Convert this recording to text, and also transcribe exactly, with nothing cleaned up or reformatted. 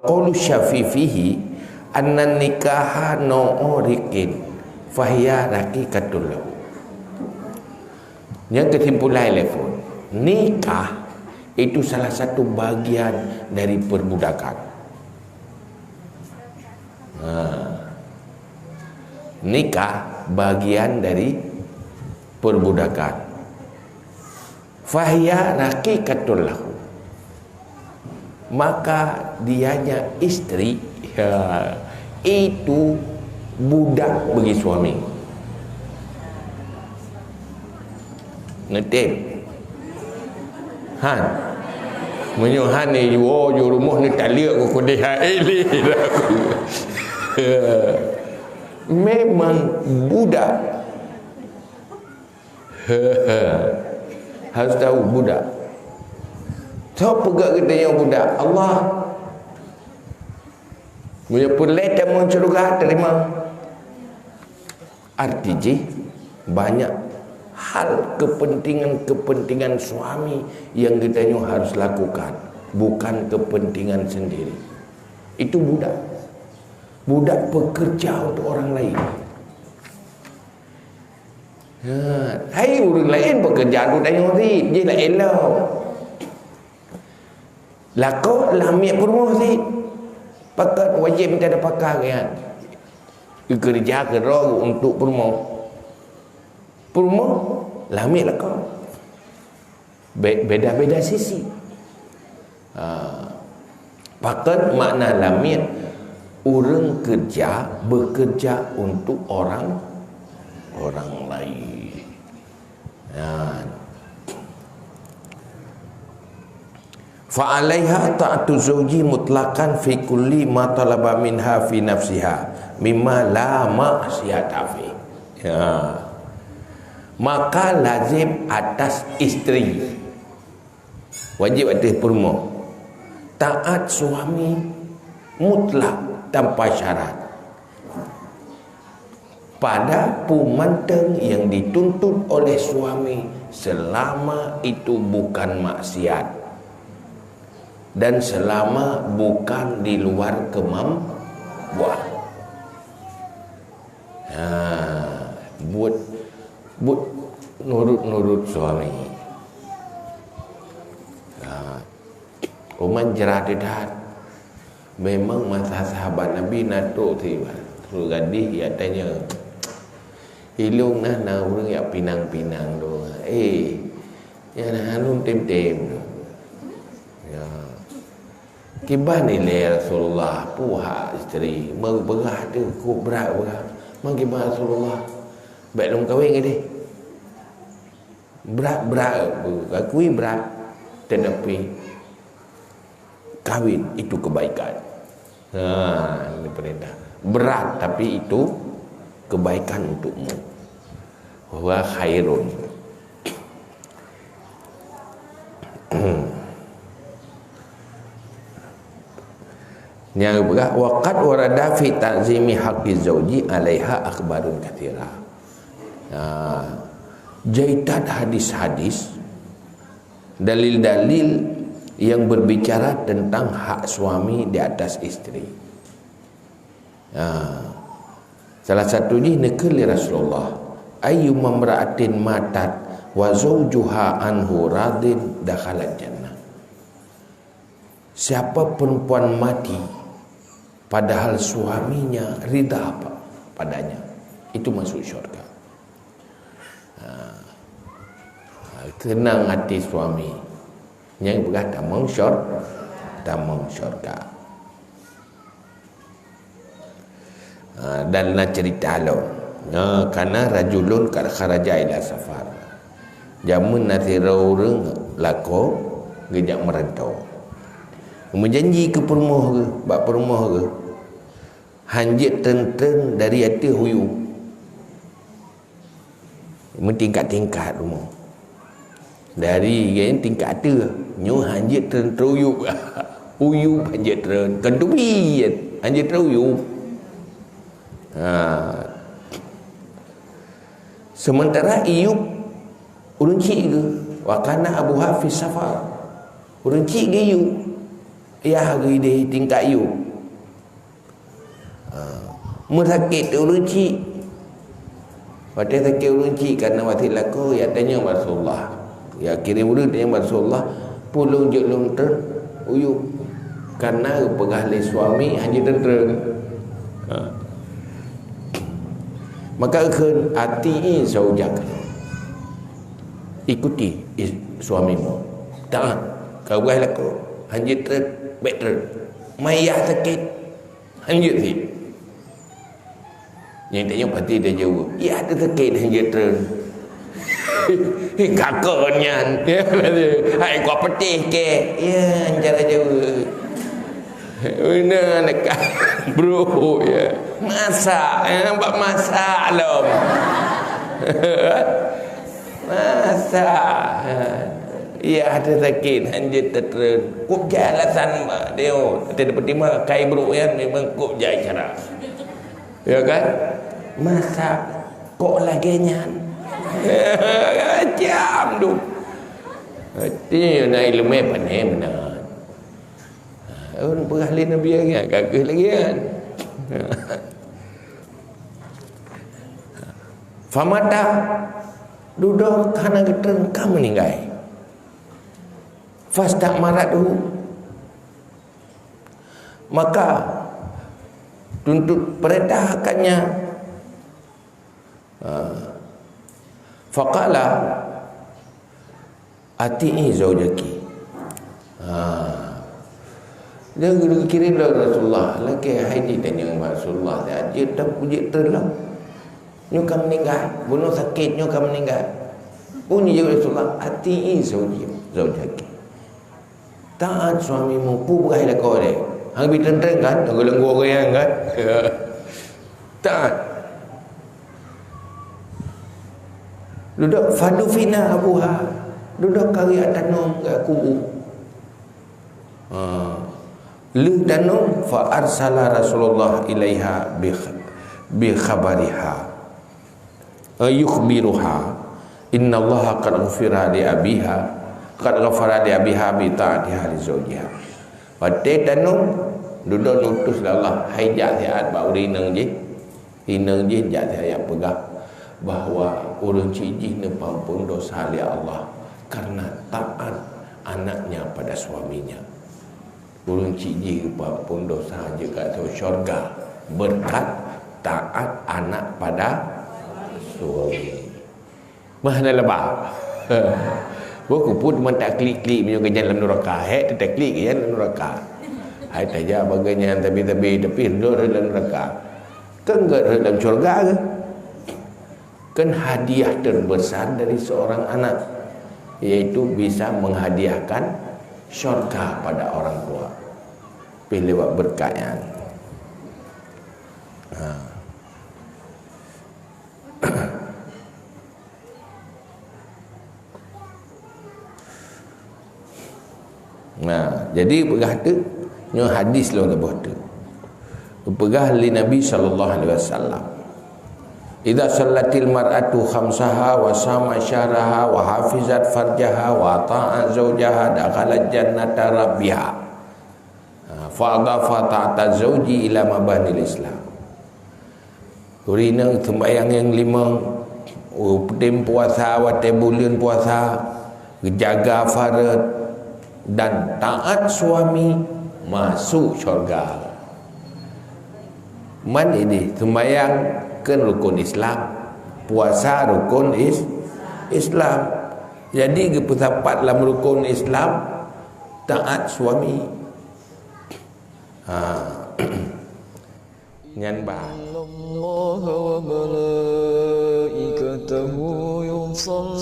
Qaulu Syafi'i fihi anna nikaha nau'u riqin fahiya raqiqatul lahu. Nyang keusimpulan lé phon, nikah itu salah satu bagian dari perbudakan. Ha. Nikah bagian dari perbudakan. Fahiya raqiqatul lahu. Maka dianya istri, ya, itu budak bagi suami. Ngetem. Han. Meunyoe han ni, yo, yo rumoh ni taleuek ku kudeh hai lé. Memang budak. Harus tahu budak. Soe peugah geutanyoe budak? Allah. Meunyoe peureulée tamong syeuruga, terima. Arti jih, banyak hal kepentingan-kepentingan suami yang geutanyoe harus lakukan, bukan kepentingan sendiri. Itu budak. Budak pekerja untuk orang lain. Ha, hai ureuëng laén pekerja tu tanyoe cit, jih laén lom. Lakoe lamiet peurumoh cit. Pakat wajéb mita tapaka nyan. Geukeureuja keudroe untuk peurumoh. Peurumoh lamiet lakoe. Be-, beda-beda sisi. Ha. Pakon makna lamiet, ureuëng kerja, bekerja untuk orang, orang lain. Ha. Fa alaiha ta'atu zauji mutlaqan fi kulli ma talaba minha fi nafsiha mimma la ma'siyata fi. Ya. Maka lazim atas istri, wajib atas peurumoh, taat suami mutlak tanpa syarat pada peue mantong yang dituntut oleh suami selama itu bukan maksiat dan selama bukan di luar kemampuan. Ha, buet, buet nurut-nurut suami. Ha, uman jrat that. Memang masa sahabat Nabi na trok si, trok gadih ya tanya, "Ilong na, na ureuëng yak pinang-pinang tu. Eh, ya na alun tem-tem tu." Ya. Kiban ilée Rasulullah, puhak isteri, meubeurah tu, kok brat beurah. Meukiban Rasulullah, bék lom kawin gadih. Brat-brat, akui brat, tetapi kawin itu kebaikan. Ha, ini perintah. Berat, tapi itu kebaikan untukmu. Wa khairun. Nyang peugah, "Wa qad warada fi ta'zimi haqqi zauji 'alaiha akhbarun katsira." Ha, jaitat hadis-hadis, dalil-dalil yang berbicara tentang hak suami di atas isteri. Ha. Salah satu jih neukheun lé Rasulullah, "Ayyuma imra'atin matat wa zaujuha anhu radin dakhalat jannah." Siapa perempuan mati padahal suaminya ridha pa-, padanya, itu masuk syurga. Ha. Tenang hati suami. Nyang peugah tamong syur-, tamong syurga. Ha, dan na cerita lom. Ha, kana rajulun qad kharaja ila safar. Jameun na sidroe ureuëng lakoe geujak meurantau. Meujanji keu peurumoh geuh, bak peurumoh geuh, hanjeuet treun-treun dari ateueh u yup. Meutingkat-tingkat rumoh. Dari gaya tingkat ateueh, nyoe hanjeuet treun-treun u yup. U yup hanjeuet treun, kon teubiet, hanjeuet treun u yup. Ha. Sementara i yup ureuëng chik geuh, wa kana abuha fi safar. Ureuëng chik geuh i yup. Yah geudeh tingkat yub. Ha. Meusakét ureuëng chik. Watée sakét ureuëng chik, karena watée lakoe, ya tanyong bak Rasulullah. Ya kirém ureuëng tanyong bak Rasulullah, "Peue lôn jeuet lôn treun u yub?" Karena geupeugah lé suami hana jeuet treun-treun. Ha. Maka kheun, "Ati'i zaujak." Ikuti is-, suamimu. Taat. Ka geupeugah lakoe, hana jeuet treun, bék treun. Maya sakét, hana jeuet sit. Nyang tanyong pasti dia jaweueb, "Ya, teuh sakét, hana jeuet treun." Kakon nyan. Hai kuah peutih ke? Ya, cara jaweueb. Beuna dekat brok, ya. Masak, ya, nampak masak lom. Masak. Ya, ada sakét, hana jeuet treun. Kok jai alasan, Mak? Dia, oh, ada peutimang kai brok nyan memang kok jai cara. Ya kan? Masak kok lagée nyan. Macam tu. Artinya, na ileumé pandai meunan. Ureuëng peugah lé Nabi lagée nyan, ka keuh lagée nyan. Famata, dudoe hana geutreun ka meuninggai. Fasta'marathu, maka tuntut peurintah akannya. Ha. Faqala, "Ati'i zaujaki." Ha. Dia geukirém lé Rasulullah, lagée hai jitanyong bak Rasulullah, "Ya, jeuet treun lom. Nyoe ka meuninggai, bunoe sakét nyoe ka meuninggai." Peue jaweueb Rasulullah, "Ati'i zauji, zaujaki." Taat suamimu, peue peugah lakoe lé. Hana bi treun-treun kan? Hana geulanggo geuyan kan? Taat. Dudoe, fadufina abuha. Dudoe kari tanom lam kubu. Ha. Lheueh tanom, fa arsala Rasulullah ilaiha bi, bi khabariha. Yukhbiruha, "Innallaha qad ghafara li abiha, qad ghafara li abiha bi ta'atiha li zaujiha." Watée tanom, dudoe neutus lé Allah, hai jak siat bak ureuëng inong jih. Inong jih jak siat peugah bahwa ureuëng chik jih neupeuampôn desya lé Allah karena taat anaknya pada suaminya. Ureuëng chik jih geupeuampôn desya jeuet keu syurga beureukat taat anak pada suami. Meuhana laba. Boh kuput mantap klik-klik meunyoe geujan lam nuraka. Hék teutek klik geujan lam nuraka. Hai tajak bagai nyan tabi-tabi tapi rhot lam nuraka. Kan geuh rhot lam syurga geuh. Kan hadiah terbesar dari seorang anak, yaitu bisa menghadiahkan syurga pada orang tua. Pih lewat berkat nyan. Ha. Nah, jadi peugah tu, nyoe hadis lom teuboh tu. Peugah lé Nabi sallallahu alaihi wasallam, "Idza shallatil mar'atu khamsaha wa shama syahraha wa hafizat farjaha wa ata'at zaujaha dakhalat jannata rabbiha." Ha, fa adhafa ta'ata zauji ila mabanil Islam. Ureuëng inong seumbahyang nyang limong, rutin puasa watée buleuen puasa, geujaga farot, dan taat suami masuk syurga. Man ini seumbahyang kan rukun Islam, puasa rukun is-, Islam. Jadi geupeusapat lam rukun Islam taat suami. Ha. Nyan bah. Innallaha wa malaikatahu yusalluna